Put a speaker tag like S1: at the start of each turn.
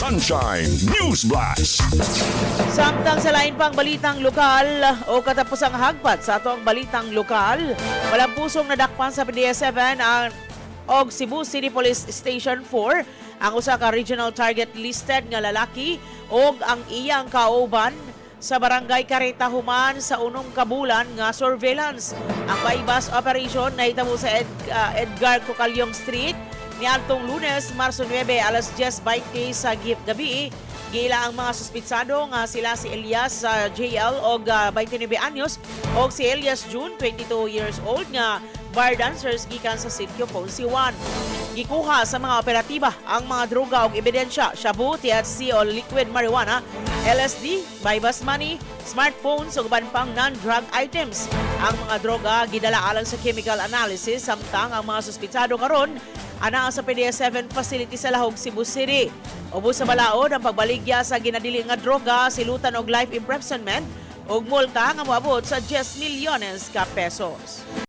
S1: Sunshine News Blast.
S2: Samtang sa lain pang balitang lokal o katapusang hagpat sa atong balitang lokal, walang pusong nadakpan sa PDEA 7 ang og Cebu City Police Station 4 ang usa ka regional target listed nga lalaki og ang iyang kauban sa Barangay Careta human sa 6 ka bulan nga surveillance. Ang buy-bust operation nahitabo sa Edgar Cucaliong Street niadtong Lunes, Marso 9, alas 10:20 sa gabi. Giila ang mga suspitsado nga sila si Elias JL og 29 anyos og si Elias June, 22 years old, nga bar dancers gikan sa Sitio Ponce 1. Gikuha sa mga operatiba ang mga droga og ebidensya, shabu, THC o liquid marijuana, LSD, buy-bust money, smartphones ug uban pang non-drug items. Ang mga droga gidala alang sa chemical analysis, samtang ang mga suspitsado karon anaa sa PDEA 7 facility sa Lahug, Cebu City. Ubos sa balaod, ang pagbaligya sa ginadili nga droga silutan og life imprisonment ug multa nga moabot sa 10 milyones ka pesos.